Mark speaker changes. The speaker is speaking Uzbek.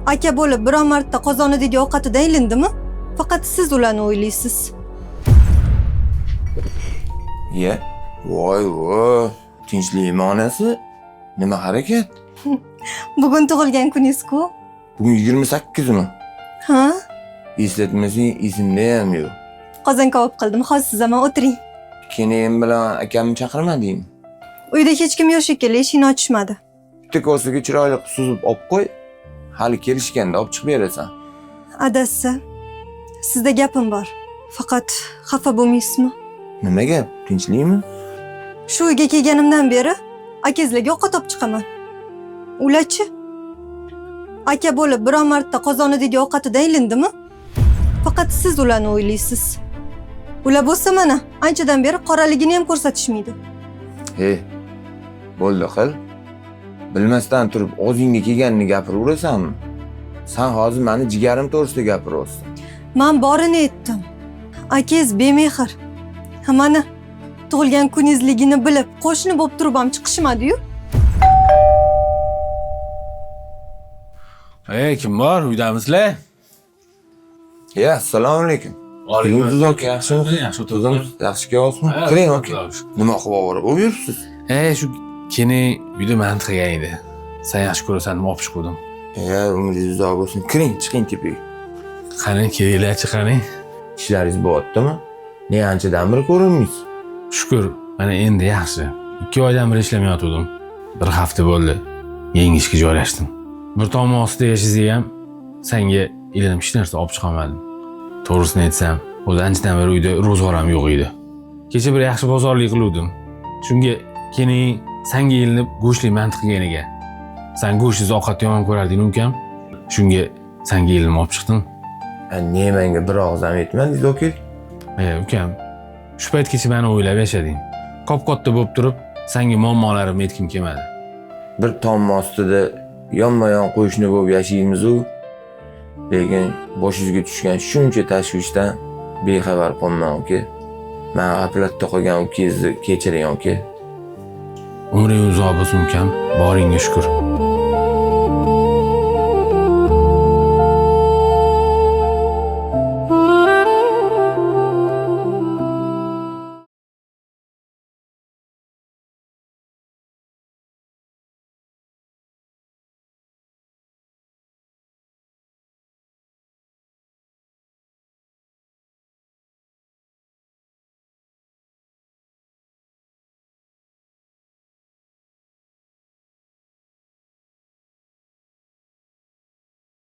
Speaker 1: Aka bo'lib biron marta qozonidagi ovqatidan ilindimi? Faqat siz ularni o'ylaysiz.
Speaker 2: Ye, voy voy, tinchlikmi onasi? Nima harakat?
Speaker 1: Bugun tug'ilgan kuningiz-ku.
Speaker 2: Bugun 28mi?
Speaker 1: Ha?
Speaker 2: Eslatmasang esimda ham yo'q.
Speaker 1: Qozon kabob qildim. Hozir siz ham o'tiring.
Speaker 2: Keyin bilan akamni chaqirmadingmi?
Speaker 1: Uyda hech kim yo'q shekilli, eshikni ochishmadi.
Speaker 2: Bitta kosaga chiroyli qilib suzib olib qo'y. Hali kelishganda olib chiqib berasan.
Speaker 1: Adasi, sizda gapim bor. Faqat xafa bo'lmaysizmi?
Speaker 2: Nima gap? Tinchlikmi?
Speaker 1: Shu uyga kelganimdan beri akangizlarga ovqat olib chiqaman. Ularchi? Aka bo'lib biron marta qozonidagi ovqatidan ilindimi? Faqat siz ularni o'ylaysiz. Ular bo'lsa mana anchadan beri qoraligini ham ko'rsatishmaydi.
Speaker 2: Hey, bo'ldi qil. Bilmasdan turib o'zingga kelganini gapiraverasanmi? San hozir mani jigarim to'g'risida gapiryapsan.
Speaker 1: Man borini aytdim. Akangiz bemehr. Ha, mana tug'ilgan kuningizligini bilib, qo'shni bo'lib turib ham chiqishmadi-yu.
Speaker 3: Ey, kim bor? Uydamisizlar?
Speaker 2: Ya, assalomu alaykum. Yulduz aka, yaxshimisiz?
Speaker 3: Yaxshi o'tirdim.
Speaker 2: Yaxshi kelyapsizmi? Kiring aka. Nima qilib ovora bo'lib yuribsiz?
Speaker 3: Ey, shu keni uyda manti qilgan edi. Sen yaxshi ko'rasan deb olib chiquvdim.
Speaker 2: Ya, umringiz uzoq bo'lsin. Kiring, chiqing tepaga.
Speaker 3: Qani, kelinglarchi, qani.
Speaker 2: Ishlaringiz bo'lyaptimi? Ne anchadan beri ko'rinmaysiz?
Speaker 3: Shukur, mana endi yaxshi. 2 oydan beri ishlamayotgandim. Bir hafta bo'ldi. Yangi ishga joylashdim. Bir tomon ostida yashasak ham senga ilinib hech narsa olib chiqolmadim. To'g'risini aytsam, o'zi anchadan beri uyda ro'zg'or ham yo'q edi. Kecha bir yaxshi bozorlik qiluvdim. Shunga kening sanga ilinib go'shtli manti qilgan ekan. Sen go'shtsiz ovqatni yomon ko'rarding ukam. Shunga sanga ilinib olib chiqdim.
Speaker 2: Ha, ne menga bir og'iz ham aytmadingiz aka?
Speaker 3: Ukam, shu paytgacha meni o'ylab yashading. Kop-katta bo'lib turib, senga muammolarimni aytgim kelmadi.
Speaker 2: Bir tom ostida yonma-yon qo'shni bo'lib yashaymiz-u, lekin boshingizga tushgan shuncha tashvishdan bexabar qolmang aka. Men g'aflatda qolgan ukangizni kechiring aka.
Speaker 3: Umring uzoq bo'lsin ukam, boringga shukur.